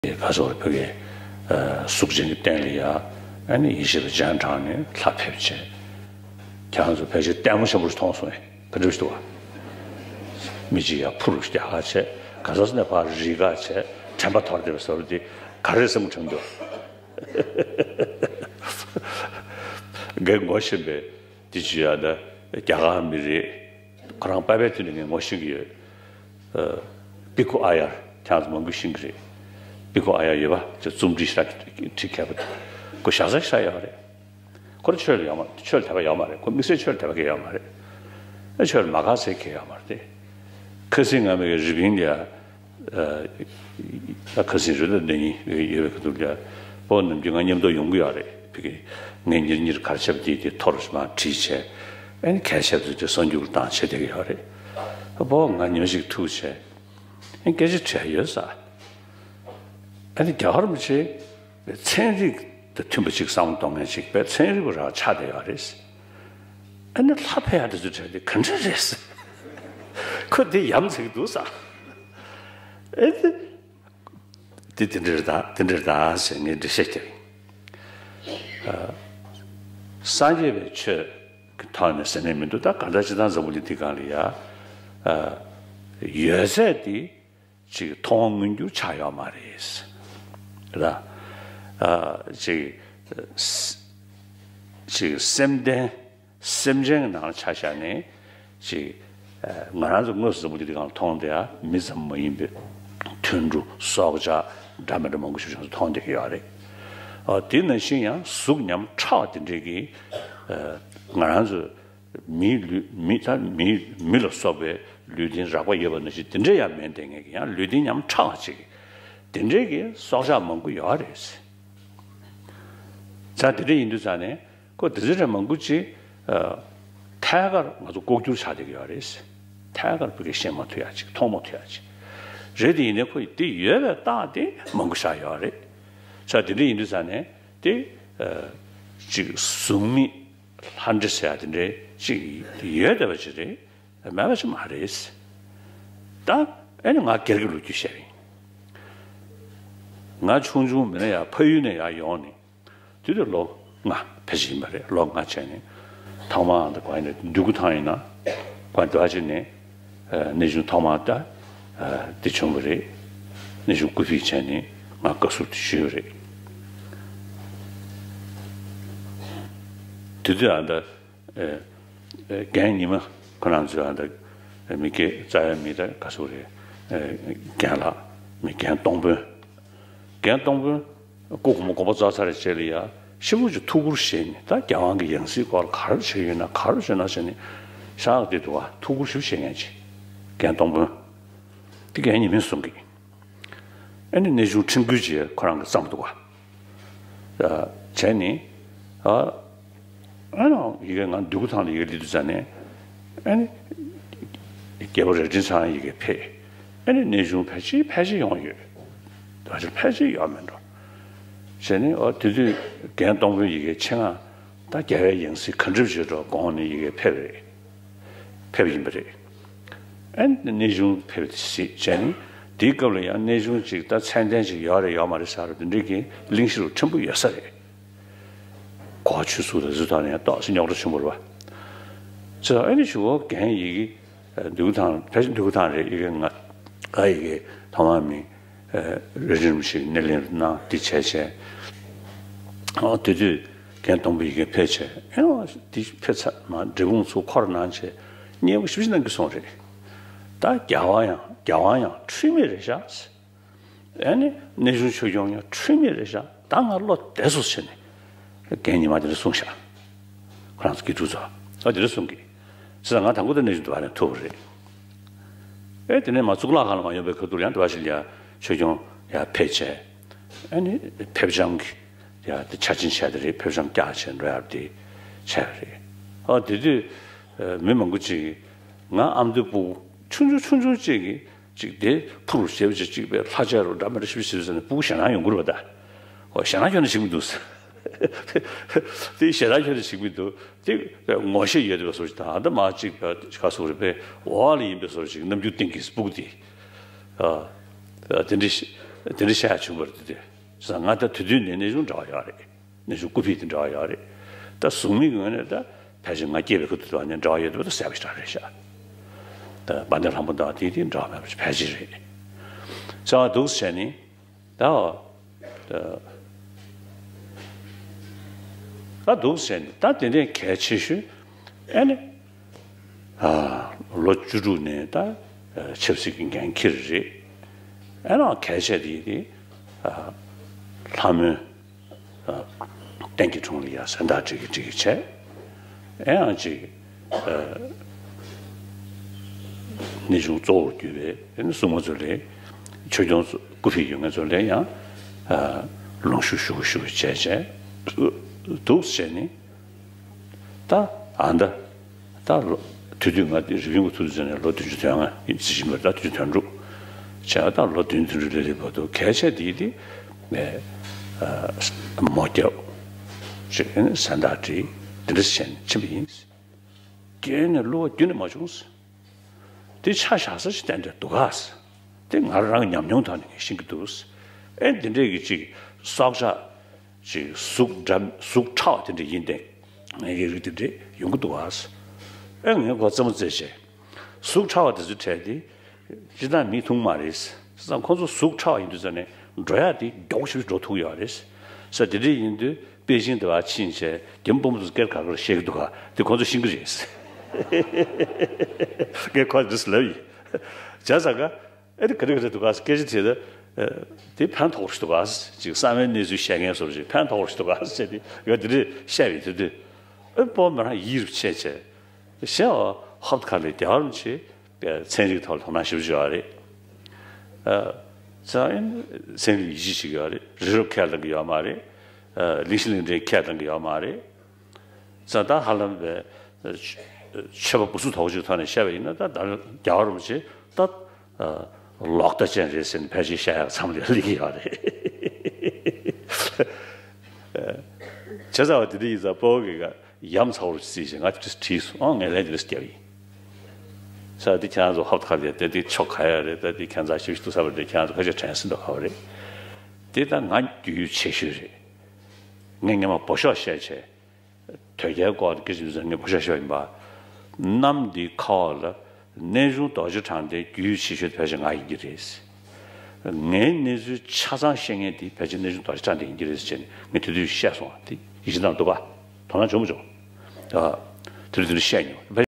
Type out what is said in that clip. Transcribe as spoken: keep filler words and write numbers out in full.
ག་ཚོད་བོད་ཀྱི་གཟུགས་ཅན་གྱི་རྟེན་ལ་ཡ་ཨ་ནི་ཡེ་ཤེས་པ་སྤྱན་དྲངས་ནས་ལྷ་ཕེབས་བྱས། ཁྱེད་རང་ཚོ་ཕལ་ཆེར་ལྟད་མོ་ཆེན་པོ་ཞིག་མཐོང་སོང་བས་ག་འདྲ་ཞིག་འདུག་བ། མི་གཅིག་ཡར་འཕུར་རྒྱག་ཁ་བྱས། ག་ས་ས་ནས་ཕར་རིལ་ཁ་བྱས། དྲན་པ་ཐོར་བསྡད་པ་ཟེར་བ་འདི་ག་རེ་བསམ་དྲན་འདུག་ངས་ངོ་ཤེས་པའི་དེ་ཅི་ཡ་ད་རྒྱ་གར་མི་རེད། ཁོ་རང་པ་ཕའི་དུས་ནས་ངས་ངོ་ཤེས་ཀྱི་ཡོད། ཨ། པི་ཁུ་ཨ་ཡར་ཁྱེད་རང་ཚོ་མང་པོས་ཤེས་ཀྱི་རེད། པི་ཁུ་ཨ་ཡར་ཡོད་པ་ཅིག་རྩོམ་སྒྲིག་ཞེ་དྲག་བྲིས་མཁས་པ་དེ། ཁོ་ཞྭ་ཟས་ཤ་ཡོད་རེད། ཁོ་ཆོས་ལ་ཡོད་མ་ཆོས་ལ་དད་པ་ཡོད་མ་རེད། ཁོ་དམིགས་བསལ་ཆོས་ལ་དད་པ་གང་ཡང་ཡོད་མ་རེད། ཨ། ཆོས་ལ་མ་དགའ་ཟེར་མཁན་ཡོད་མ་རེད་དེ། ཁ་སང་ང་མི་གི་རི་པིན་ལ་ཡ། ཨ། ཁ་སང་རེད་ད་ཟླ་ཉིན་ཡོད་པའི་ཁ་ཐུག་ལ་ཡ། སྤོ་ནམ་རྒྱུན་ང་མཉམ་དུ་ཡོང་གི་ཡོད་རེད། ཕ་གི་ངས་ཉེར་གཉིས་གར་ཆབ་དེ་དེ་ཐོར་མ་བྲིས་བྱས། ཨ་ནི་གར་ཆབ་དེ་དེ་གསར་འགྱུར་བཏང་བྱས་བསྡད་ཀྱི་ཡོད་རེད། སྤོ་ང་ཉི་མ་ཞིག་ཐུག་བྱས། ཨ་ནི་སྐད་ཆ་དྲིས་ཡོད་ས། ཨ་ནི་རྒྱ་གར་མི་ཆེ། ཚན་རིག་དང་མཐུན་པ་ཅིག་བསམ་བློ་གཏོང་མཁན་ཅིག་པས་ཚན་རིག་པ་རང་ཆགས་བསྡད་ཡོད་རེད། ཨ་ནི་ལྷ་ཕེབས་ཡག་དེ་ཚོ་དྲན་དེ་ག་འདྲ་རེད། ཁོ་དེ་ཡ་མཚན་གྱི་འདུག་ས། ཨེ་དེ་དེ་དེ་འདྲ་རེད་ད་དེ་འདྲ་རེད་ད་ཟེར་ངས་འགྲེལ་བཤད་རྒྱབ་ཡིན། ཨ། སངས་རྒྱས་པའི་ཆོས་ཀྱི་ཐོག་ནས་ཟེར་ནས་མི་འདུག་ད་ག་འདྲ་ཅི་ཐང་འཛམ་བུ་གླིང་འདི་སྒང་ལ་ཡ། ཨ། ཡོད་ཚད་དེ། ཅིག་མཐོང་བ་མངོན་གྱུར་ཆགས་ཡོད་མ་རེད། ར། ཨ། ཅིག་ཅིག་སེམས་ལྡན་སེམས་ཅན་གྱི་ནང་ལ་ཆ་བཞག་ནས་ཅིག་ཨ། ང་རང་ཚོ་དངོས་སུ་འཛམ་བུ་གླིང་འདི་སྒང་ལ་མཐོང་བསྡད་ཡ་མི་ཙམ་མ་ཡིན་པའི་དུད་འགྲོ་སྲོག་ཆགས་འདྲ་མི་འདྲ་མང་པོ་ཞིག་ང་ཚོ་མཐོང་བསྡད་ཀྱི་ཡོད་རེད། ཨ། དེ་ནང་བཞིན་ཡང་གཟུགས་ཉམས་ཕྲ་བ་དེ་འདྲས་ཀྱིས་ཨ། ང་རང་ཚོ། མིའི་ལུས་མི་ད་མིའི་མི་ལ་སོགས་པའི་ལུས་རྟེན་རགས་པ་ཡོད་པ་ནང་བཞིན་དེ་འདྲ་ཡང་མེད་བསྡད་མཁན་གྱི་ཡང་ལུས་རྟེན་ཉམས་ཕྲ་བ་ཅིག་དེ་འདྲའི་གི་སྲོག་ཆགས་མང་པོ་ཡོད་རེད། ཙང་དེ་འདྲ་ཡིན་དུས་ཙང་ནས་ཁོ་དེ་ཚོ་རེ་མང་པོ་ཅིག་ཨ། ཐད་ཀར་ང་ཚོ་ལྐོག་གྱུར་ཆགས་བསྡད་ཀྱི་ཡོད་རེད། ཐད་ཀར་བོད་སྐད་བཤད་མ་ཐུབ་ཡ་ཅིག་མཐོང་མ་ཐུབ་ཡ་ཅིག་རེད། དེ་ཡིན་ནའི་ཁོ་དེ་ཡོད་པའི་རྟགས་དེ་མང་པོ་ཞིག་ཡོད་རེད། ཙང་དེ་འདྲ་ཡིན་དུས་ཙང་ནས་དེ་ཨ། ཅིག་གཟུགས་མེད། ལྷ་འདྲེ་ཟེར་ཡ་དེ་འདྲའི་ཅིག་ཡོད་བསྡད་པ་ཅིག་རེད། མེད་པ་ཅིག་མ་རེད། ད་ཨེ་ནི་ང་སྒེར་གྱི་ལོ་རྒྱུས་བཤད་པ་ཡིན། ང་ཆུང་ཆུང་མིན་ན་ཡ་ཕ་ཡུལ་ནས་ཡར་ཡོང་ནས་དེ་དུས་ལོ་ལྔ་ཕལ་ཆེར་ཡིན་པ་རེད། ལོ་ལྔ་བྱས་ནས་ཐོག་མར་འདི་ག་ཡིན་ན་འདོད་རྒུ་ཐང་ཡིན་ན་ག་འདྲ་བྱས་ནས་གནས་ཆུང་ཐོག་མར་ད་འདི་བྱུང་བ་རེད། གནས་ཆུང་སྐུ་ཕེབས་བྱས་ནས་ང་བཀའ་ཟུར་དུ་ཞུས་པ་རེད། དེ་དུས་ཨ་ད། ཨེ། ཨེ། རྒན་ཉི་མ་ཁོ་རང་ཚོའི་ཨ་ད་མི་སྐད་རྩ་བའི་མི་ད་ག་ཚོད་རེད། ཨེ། རྒན་ལགས་མི་རྒན་སྟོང་དཔོན། རྒན་སྟོང་དཔོན་སྐུ་གོང་མ་དགོངས་པ་རྫོགས་ཚར་བའི་རྗེས་ལ་ཡ་ཞེ་པོ་ཅིག་ཐུགས་ཁུར་བཞེས་ནས་ད་རྒྱལ་དབང་གི་ཡང་སྲིད་སྐོར་ལ་ག་རེ་བྱེད་ཀྱི་ཡོད་ན་ག་རེ་བྱེད་ན་བྱས་ནས་ཤག་དེ་འདུག་བ། ཐུགས་ཁུར་ཞེ་པོ་བཞེས་མཁན་ཅིག་རྒན་སྟོང་དཔོན། དེ་རྒན་ཉི་མས་གསུང་གི། ཨ་ནི་གནས་ཆུང་ཁྲིམས་ཀུན་གྱིས་ཁོ་རང་གི་བརྩམས་འདུག་ག་བྱས་ནས། ཨ། ཨ་ནི་ཡི་གེ་ང་འདོད་རྒུ་ཐང་ལ་ཡི་གེ་སླེབས་དུས་ཙ་ནས། ཨ་ནི་རྒྱལ་པོ་རྭ་སྒྲེང་ཚང་ཡི་གེ་ཕེབས། ཨ་ནི་གནས་ཆུང་ཕལ་ཆེར་ཕལ་ཆེར་ཡོང་ཡོད། ད་ཆ་ཕལ་ཆེར་ཡོད་མེད་འགྲོ། བྱས་ནས་ཨ་དེ་དུས་རྒན་སྟོང་དཔོན་ཡི་གེ་ཆེད་མངགས་ད་རྒྱལ་བའི་ཡང་སྲིད་ག་འདྲ་བྱེད་འགྲོ་དགོངས་ནས་ཡི་གེ་ཕེབས་རེད། ཕེབས་ཡིན་པ་རེད། ཨ་ནི་གནས་ཆུང་ཕེབས་ཏེ་གཟིགས་བྱས་ནས་དེའི་སྐབས་ལ་ཡང་གནས་ཆུང་ཅིག་ད་མཚན་ལྡན་ཅིག་ཡོད་རེད་ཡོད་མ་རེད་ཟེར་བ་དེ་འདྲའི་གི་གླེང་གཞི་རུ་ཕྲན་བུ་ཡོད་ས་རེད། གོ་བ་ཆོད་ཚུལ་དང་ཟུར་ཐག་ནས་ཏོག་ཙམ་རྙོག་དྲ་ཆེན་པོ་རེད་བ། ཙི་ཨ་ནི་ཞུ་བ་རྒན་ཡི་གེ་འདོད་རྒུ་ཐང་ཕལ་ཆེར་འདོད་རྒུ་ཐང་རེད། ཡི་གེ་ང་ཨ་ཡི་གེ་ཐོག་མ་མི་རེ་རེ་ཞིག་སྣེ་ལེན་གནང་དེ་བྱས་བྱས། ཨ་དེ་དུས་རྒན་སྟོང་དཔོན་ཡི་གེ་ཕེབས་བྱས་ཨེ་འོ་དེ་ཕེབས་ཚར་མ་འབྲས་སྤུངས་ཚུར་འཁོར་གནང་བྱས་མཉེས་པོ་ཞེ་པོ་ཅིག་གནང་གི་སོང་རེད། ད་རྒྱལ་དབང་ཡང་རྒྱལ་དབང་ཡང་འཁྲུལ་མེད་རེད་ཤག་ཨ་ནི་གནས་ཆུང་ཆོས་སྐྱོང་ཡང་འཁྲུལ་མེད་རེད་ཤག་ད་ང་བློ་བདེ་སོང་ཟེར་ནས་རྒན་ཉི་མ་དེ་འདྲ་གསུངས་ཤག་ཁོ་རང་ཚོ་དགེ་ཕྲུག་ཚོ་ཨ་དེ་འདྲ་གསུང་གི། ཟེར་ན་ང་དང་པོ་དེ་གནས་ཆུང་དུ་བ་ནས་ཐུག་པ་རེད། ཨེ་དེ་ནས་མ་གཙུག་ལག་ཁང་ལ་མ་ཡོང་པའི་ཁ་ཐུག་ཡང་དེ་བ་ཞིག་ལ་ཡ་ཆོས་སྐྱོང་ཡ་ཕེབས་བྱས། ཨ་ནི་ཕེབས་བྱང་གི་ཡ་དེ་ཆ་ཆེན་བྱས་དེ་རེད། ཕེབས་བྱང་བཀྱག་བྱས་འགྲོ་ཡ་དེ་བྱས་པ་རེད། ཨ་དེ་དུས་མི་མང་པོ་ཅིག་ང་ཨ་མདོའི་སྤུ་གུ་ཆུང་ཆུང་ཆུང་ཆུང་ཅིག་གིས་ཅིག་དེ་ཕུར་བུ་ཞེ་པོ་ཅིག་ཅིག་པའི་ལྷ་ཆས་རུ་འདྲ་མི་འདྲ་ཞིབ་ཞིབ་ཟེར་ནས་སྤུ་གུ་ཞེད་སྣང་ཡོང་གི་རེད་པ། ད་ཨོ་ཞེད་སྣང་ཁྱོན་ནས་ཞིག་མི་འདུག་དེ་ཞེ་དྲག་ཁྱོད་ནས་ཞིག་མི་འདུག་དེ་ངོ་ཤེས་ཡོད་པའི་བཟོ་ཞིག་དང་ཨ་ད་མ་གཅིག་ག་སོགས་རེད་པས། འོག་ལ་ཡིན་པའི་བཟོ་ཞིག་རྣམ་འགྱུར་སྟོན་གྱི་སྤུ་གུ་དེ། ཨ་དེ་འདྲ་ཞིག་ དེ་འདྲ་བཤད་ཡ་བྱུང་བ་རེད་དེ། བྱས་ཙང་ང་ད་དེ་དུས་ནས་གནས་ཆུང་འདྲ་བ་ཡོད་རེད། གནས་ཆུང་སྐུ་ཕེབས་དེ་འདྲ་བ་ཡོད་རེད། ད་གཟུགས་མེད་ཀྱི་ངོས་ནས་ད་ཕལ་ཆེར་ང་སྐྱེས་པའི་ཁ་ཐུག་དེ་བ་ནས་འདྲ་བ་ཡོད་དེ་བ་ད་གསལ་པོ་ཞེ་དྲག་རེད་ཤག་ད་དཔལ་ལྡན་ལྷ་མོ་དང་དེ་དེ་འདྲ་བ་མེད་པ་ཕལ་ཆེར་རེད། བྱས་ཙང་འདུག་སེ་བྱས་ནས། ད་ད་འདུག་ཟེར་ནས་ད་དེ་འདྲའི་གལ་ཆེ་ཤོས་ཨེ་ནི་ལོ་བཅུ་དྲུག་ནས་ད་ཆབ་སྲིད་ཀྱི་འགན་འཁྱེར་རེད། ཨེ་ནི་གལ་ཆེ་དེ་དེ་ལྷ་མོའི་བསྟན་གྱི་འཁྲུངས་ལ་ཡ་ཟན་བརྟག་སྒྲིལ་གྱི་སྒྲིལ་གྱི་བྱས། ཨེ་ཡང་ཅིག་གནས་ཆུང་གཙོ་བོར་གྱུར་པའི་སྲུང་མ་ཚོ་ལས་ཆོས་སྐྱོང་སྐུ་ཕེབས་ཡོད་མཁན་ཚོ་ལས་ཡང་ལུང་ཞུ་ཞུ་ཞུ་བྱས་བྱས་འདུག་བྱས་ནས་ད་ཨ་མདའ་ད་ལོ་དུས་དུས་ང་རིག་གཞུང་གི་ཐུགས་རྗེ་ནས་ལོ་བདུན་ཅུ་དོན་ལྔ་ཡིན་ཟེར་བཞིན་པར་ད་བདུན་ཅུ་དོན་དྲུག་བྱས་ད་ལོ་བདུན་དོན་དྲུག་ལ་སླེབས་བར་དུ་གལ་ཆེ་དེ་དེ་མོ་རྒྱབ་ཅིག་ཟན་བརྟག་སྒྲིལ་འདི་འདྲ་བྱས་ནས་ཕྱིན་པ་ཡིན། རྒྱན་ནས་བསླུ་བ་རྒྱུན་ནས་མ་བྱུང་། དེ་ཆ་བཞག་ས་ཞིག་ཏན་ཏན་འདུག་ག་དེ་ང་རང་ཉམས་མྱོང་ཐོག་ནས་ངས་ཤེས་ཀྱི་འདུག་ཨེ་འདི་འདྲས་ཀྱི་ཅིག་སྲོག་ཆགས་ཅིག་གཟུགས་འདྲ་གཟུགས་ཕྲ་བ་དེ་འདྲས་ཡིན་ཏེ་ངའི་རིགས་དེ་འདྲས་ཡོང་གི་འདུག་ག་ཨེ་ངས་ཁོ་རྩེད་མོ་རྩེད་བྱས་གཟུགས་ཕྲ་བ་དེ་ཚོའི་གྲས་དེ་སྤྱིར་བཏང་མི་ཐུང་མ་རེད། བྱས་ཙང་ཁོ་ཚོ་གཟུགས་ཕྲ་བ་ཡིན་དུས་ཙང་ནས་འགྲོ་ཡག་དེ་མགྱོགས་ཤིག་འགྲོ་ཐུབ་ཡོད་རེད། ས་དེ་འདྲས་ཡིན་དུས་པེ་ཅིང་དུ་བ་ཕྱིན་བྱས་རྒྱ་མི་དཔོན་པོ་ཚོ་སྐད་ག་ག་རེ་བཤད་ཀྱི་འདུག་ག་དེ་ཁོ་ཚོ་ཤེས་ཀྱི་རེད། སྐད་ཁོ་འདྲས་ལབ་ཡིན། བྱས་ཙང་ག་ཨེ་དེ་ག་རེ་ག་རེ་འདུག་ག་སྐད་ཆ་དྲིས་ད་དེ་ཕན་ཐོགས་རེ་ཞིག་འདུག་ག་ཅིག་གསང་བའི་གནས་ཚུལ་བཤད་མཁན་སོར་ཅིག་ཕན་ཐོགས་རེ་ཞིག་འདུག་ག་ཟེར་དེ་ཡ་དེ་འདྲས་བཤད་པའི་དེ་དུས་ཨེ་པོ་མི་རང་ཡིད་རུ་ཆད་བྱས་གཞན་ཧབ་ཁ་ལས་རྒྱ་བར་མི་བྱེད། ཚན་རིག་ཐོག་ལ་དོ་སྣང་ཞེ་པོ་ཅིག་ཡོད་རེད། ཨ། ཙང་ཨེ་ཚན་རིག་ཡིད་ཆེས་བྱེད་ཀྱི་ཡོད་རེད། རི་རབ་ཁས་ལེན་གྱི་ཡོད་མ་རེད། ཨ། གླིང་ཤིང་གླིང་ཕྲན་ཁས་ལེན་གྱི་ཡོད་མ་རེད། ཙང་ད་ཧ་ལམ་པའི་ཆོས་པ་བུ་ཚུགས་དོག་ཅིག་ཐོག་ནས་བཤད་པ་ཡིན་ན་ད་ད་རྒྱལ་བ་རིན་པོ་ཆེ་ད་ལོག་ལྟ་ཅན་རེད་ཟེར་ནས་ཕལ་ཆེར་བཤད་ཡག་མཚམས་ལ་སླེབས་ཀྱི་ཡོད་རེད། བྱས་ཙང་བ་དེ་འདྲ་ཡིན་ཙང་དཔའ་བོ་གིས་ཡ་མཚར་བོ་རྩིས་ཤིང་ང་དེ་དྲིས་སོང་། ཨང་ངས་ལན་དེ་འདྲ་བརྒྱབ་ཡིན། ས་དེ་ཁྱེད་རང་ཚོ་ཧབ་ཐག་ལས་དེ་དེ་ཆོ་ག་ཡ་རེད། ད་དེ་ཁྱེད་ཚོ་ཞིབ་ཏུ་ས་བར་དེ་ཁྱེད་རང་ཚོ་ཁ་ཤས་དྲན་སྲིད་འདུག་ག་བ་རེད། དེ་ད་ང་རྒྱུས་ཡོད་ཆེ་ཤོས་རེད། ངས་ངས་མ་བོ་ཤོག་བཤད་བྱས། དོལ་རྒྱལ་སྐོར་དེ་སྐད་ཆ་ཡིན་ཙང་ངས་བོ་ཤོག་བཤད་ཡིན་པ། གནམ་འདིའི་ཁ་འོག་ལ་གནས་ཆུང་རྡོ་རྗེ་འཕྲང་འདིའི་རྒྱུས་ཡོད་ཆེ་ཤོས་དེ་ཕལ་ཆེར་ང་ཡིན་གྱི་རེད། ངའི་གནས་ཚུལ་ཆ་ཚང་ཤེས་མཁན་དེ་ཕལ་ཆེར་གནས་ཆུང་རྡོ་རྗེ་འཕྲང་འདི་ཡིན་གྱི་རེད་ཟེར་ནས་ངས་དེ་དུས་བཤད་སོང་བ་དེ་ཡིད་ཆེས་གནང་འདུག་ག་དོ་སྣང་བྱུང་མ་བྱུང་། ཨ། དེ་དུས་དེ་འདྲ་བཤད་མྱོང་།